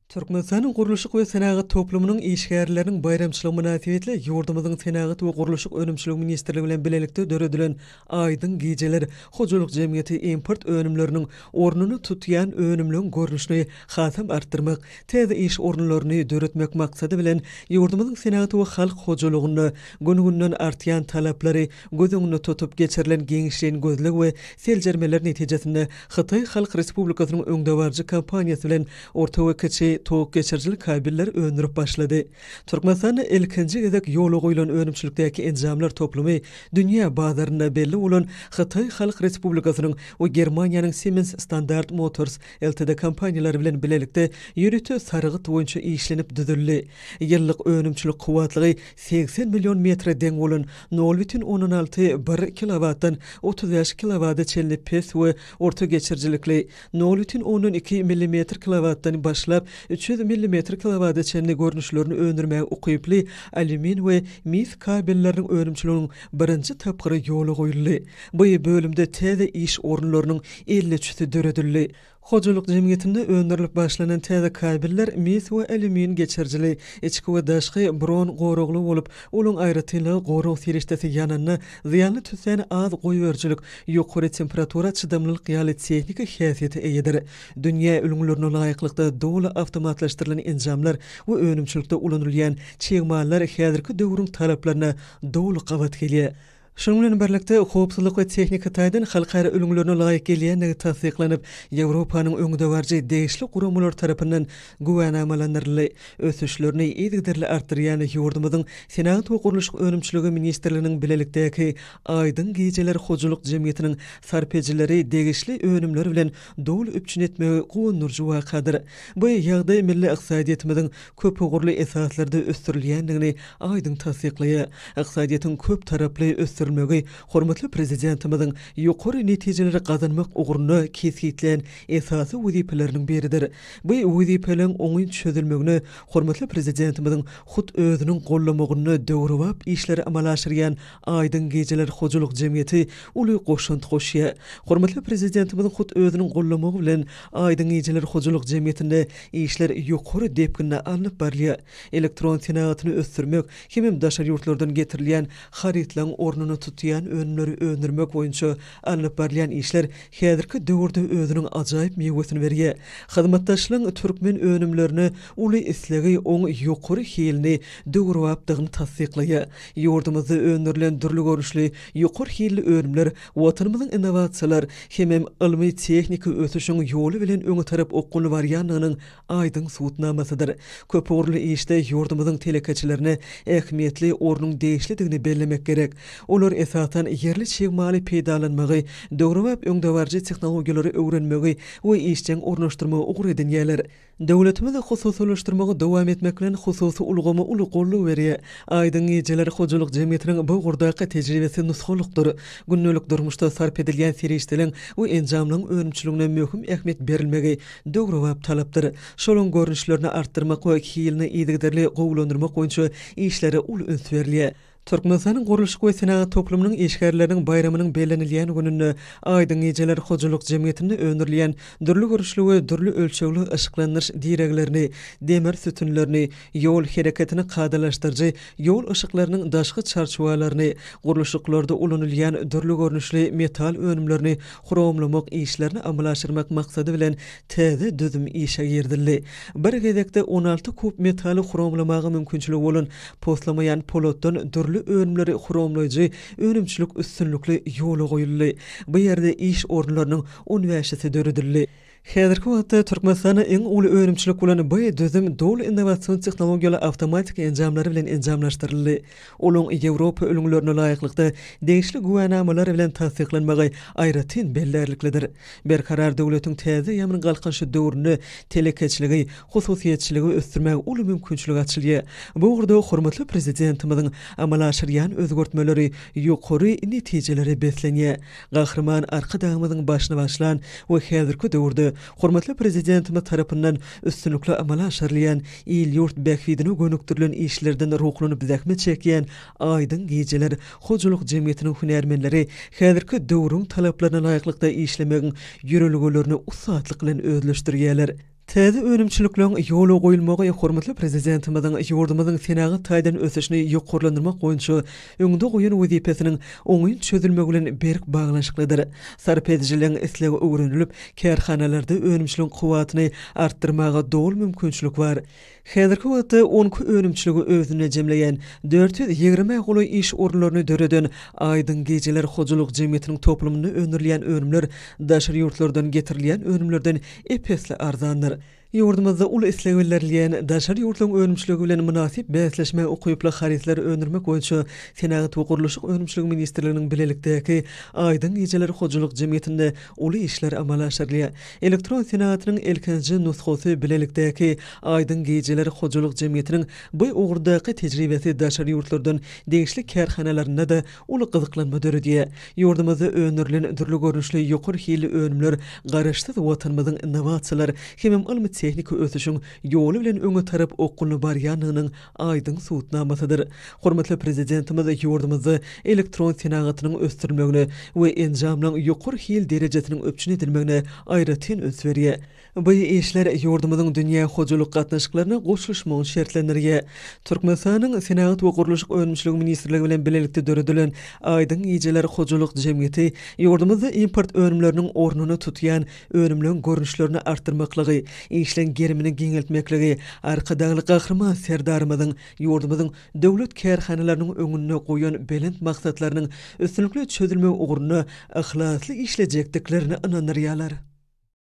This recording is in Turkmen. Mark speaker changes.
Speaker 1: Türkmenistanyň gurluşyk we senagat toplumynyň işgärleriniň baýramçylygy mynasybetli ýurdumyzyň Senagat we gurluşyk önümçiligi ministrligi bilen bilelikde döredilen Aýdyň gijeler hojalyk jemgyýeti import önümleriniň ornuny tutýan önümligiň görnüşini hasam artdyrmak, täze iş orunlaryny döretmek maksady bilen ýurdumyzyň senagat we halk hojalygynda gün-günden artýan talaplary göz öňünde tutup geçirilen giňişleýin gözleg we seljermeler netijesinde Hytaý Halk Respublikasynyň öňdebaryjy kompaniýasy bilen orta we kiçi tok geçirijili kabelleri öndürip başlady. Türkmenistanda ilkinji gezek ýola goýlan önümçilikdäki enjamlar toplumy dünýä bazarynda belli bolan Hytaý Halk Respublikasynyň we Germaniýanyň Siemens Standard Motors Ltd kompaniýalary bilen bilelikde ýörite sargyt boýunça işlenip düzüldi. Ýyllyk önümçilik kuwwatlygy 80 million metre deň bolan nol bütin ondan alty bir kilowatdan 35 kilowata çenli pes we orta geçirijilikli, nol bütin ondan iki millimetr kilowatdan başlap 300 millimetr kilowata çenli görnüşlerini öndürmäge ukyply alýumin we mis kabelleriniň önümçiliginiň birinji tapgyry ýola goýuldy. Bu bölümde täze iş orunlarynyň 53-si döredildi. Hojalyk jemgyýetinde öndürilip başlanan täze kabeller mis we alýumin geçirijili, içki we daşky bron goragly bolup, olaň aýratynlygy gorag serişdesi ýananda zyýanly tüssäni az goýberijilik, ýokary temperatura çydamlylyk ýaly tehniki häsiýete eýedir. Dünýä ülňülerine laýyklykda doly awtomatlaşdyrylan enjamlar we önümçilikde ulanylýan çig mallar häzirki döwrüň talaplaryna doly gabat gelýär. Şunuň bilen birlikde, howpsuzlyk we tehniki taýdan halkara ülňülerine laýyk gelýändigi tassyklanyp, Ýewropanyň öňdebaryjy degişli guramalary tarapyndan güwänamalandyryldy. Ösüşlerini yzygiderli artdyrýan ýurdumyzyň Senagat we gurluşyk önümçiligi ministrliginiň bilelikdäki Aýdyň gijeler hojalyk jemgyýetiniň sarp edijileri degişli önümler bilen doly üpjün etmegi guwandyryjy wakadyr. Bu ýagdaý milli ykdysadyýetimiziň köpugurly esaslarda ösdürilýändigini aýdyň tassyklaýar. Ykdysadyýetiň köptaraply ösdürilmegi hormatly Prezidentimiziň ýokary netijeleri gazanmak ugrunda kesgitlän esasy wezipeleriniň biridir. Bu wezipeleriň oňyn çözülmegine hormatly Prezidentimiziň hut özüniň gollamagynda döwrebap işleri amala aşyrýan Aýdyň gijeler hojalyk jemgyýeti uly goşant goşýar. Hormatly Prezidentimiziň hut özüniň goldamagy bilen Aýdyň gijeler hojalyk jemgyýetinde işler ýokary depginde alnyp barylýar. Elektron senagatyny ösdürmek hemem daşary ýurtlardan getirilýän harytlaryň ornuny tutýan önümleri öndürmek boýunça alnyp barylýan işler häzirki döwürde özüniň ajaýyp miwesini berýär. Hyzmatdaşlygyň türkmen önümlerine uly islegi oň ýokary hilini, döwrebapdygyny tassyklaýar. Ýurdumyzda öndürilen dürli görnüşli ýokary hilli önümler Watanymyzyň innowasiýalar hemem ylmy-tehniki ösüşiň ýoly bilen öňe tarap okgunly barýandygynyň aýdyň subutnamasydyr. Köpugurly işde ýurdumyzyň telekeçilerine ähmiýetli ornuň degişlidigini bellemek gerek. Olar, esasan, ýerli çig maly peýdalanmagy, döwrebap öňdebaryjy tehnologiýalary öwrenmegi we işjeň ornaşdyrmagy ugur edinýärler. Döwletimiz hususylaşdyrmagy dowam etmek bilen hususy ulgama uly goldaw berýär. Aýdyň gijeler hojalyk jemgyýetiniň bu ugurdaky tejribesi nusgalykdyr. Gündelik durmuşda sarp edilýän serişdeleriň we enjamlaryň önümçiligine möhüm ähmiýet berilmegi döwrebap talapdyr. Şolaryň görnüşlerini artdyrmak we hilini yzygiderli gowulandyrmak boýunça işlere uly üns berilýär. Türkmenistanyň Gurluşyk we senagat toplumynyň işgärleriniň baýramynyň bellenilýän gününde Aýdyň gijeler hojalyk jemgyýetinde öndürilýän dürli görnüşli we dürli ölçegli yşyklandyryş direglerini, demir sütünlerini, ýol hereketini kadalaşdyryjy ýol yşyklarynyň daşky çarçuwalaryny, gurluşyklarda ulanylýan dürli görnüşli metal önümlerini hromlamak işlerini amala aşyrmak maksady bilen täze düzüm işe girizildi. Bir gezekde 16 kub metaly hromlamaga mümkinçiligi bolan poslamaýan polatdan dürli önümleri hromlaýjy önümçilik üstünlikli ýola goýuldy. Bu ýerde iş orunlarynyň on bäşisi döredildi. Häzirki wagtda Türkmenistanda iň uly önümçilik bolan bu düzüm doly innowasion tehnologiýaly awtomatik enjamlary bilen enjamlaşdyryldy. Olaň Ýewropa ülňülerine laýyklykda degişli güwänamalar bilen tassyklanmagy aýratyn bellärliklidir. Berkarar döwletiň täze eýýamynyň Galkynyşy döwründe telekeçiligi, hususyýetçiligi ösdürmäge uly mümkinçilik açylýar. Bu ugurda hormatly Prezidentimiziň amala aşyrýan özgertmeleri ýokary netijelere beslenýär. Gahryman Arkadagymyzyň başyny başlan we häzirki döwürde hormatly Prezidentimiz tarapyndan üstünlikli amala aşyrylýan il-ýurt bähbidine gönükdirilen işlerden ruhlanyp zähmet çekýän Aýdyň gijeler hojalyk jemgyýetiniň hünärmenleri häzirki döwrüň talaplaryna laýyklykda işlemegiň ýörelgelerini ussatlyk bilen özleşdirýärler. Täze önümçilikleriň ýola goýulmagy hormatly Prezidentimiziň ýurdumyzyň senagat taýdan ösüşini ýokarlandyrmak boýunça öňde goýan wezipesiniň oňyn çözülmegi bilen berk baglanyşyklydyr. Sarp edijileriň islegi öwrenilip, kärhanalarda önümçiligiň kuwwatyny artdyrmaga doly mümkinçilik bar. Häzirki wagtda on iki önümçiligi özünde jemleýän, 420-ä golaý iş orunlaryny döreden Aýdyň gijeler hojalyk jemgyýetiniň toplumynda öndürilýän önümler daşary ýurtlardan getirilýän önümlerden ep-esli arzandyr. Ýurdumyzda uly isleg bildirilýän, daşary ýurtlaryň önümçiligi bilen mynasyp bäsleşmäge ukyply harytlary öndürmek boýunça Senagat we gurluşyk önümçiligi ministrliginiň bilelikdäki Aýdyň gijeler hojalyk jemgyýetinde uly işler amala aşyrylýar. Elektron senagatynyň ilkinji nusgasy bilelikdäki Aýdyň gijeler hojalyk jemgyýetiniň bu ugurdaky tejribesi daşary ýurtlardan degişli kärhanalarynda-da uly gyzyklanma döredýär. Ýurdumyzda öndürilen dürli görnüşli ýokary hilli önümler Garaşsyz Watanymyzyň innowasiýalar hemem ylmy-tehniki ösüşiň ýoly bilen öňe tarap okgunly barýandygynyň aýdyň subutnamasydyr. Hormatly Prezidentimiz ýurdumyzda elektron senagatynyň ösdürilmegine we enjamlaryň ýokary hil derejesiniň üpjün edilmegine aýratyn üns berýär. Bu işler ýurdumyzyň dünýä hojalyk gatnaşyklaryna goşulyşmagyny şertlendirýär. Türkmenistanyň Senagat we gurluşyk önümçiligi ministrligi bilen bilelikde döredilen Aýdyň gijeler hojalyk jemgyýeti ýurdumyzda import önümleriniň ornuny tutýan önümleň görnüşlerini artdyrmaklygy, işleň gerimini giňeltmekligi Arkadagly Gahryman Serdarymyzyň ýurdumyzyň döwlet kärhanalarynyň öňünde goýan belent maksatlarynyň üstünlikli çözülmegi ugrunda yhlasly işlejekdiklerine ynandyrýarlar.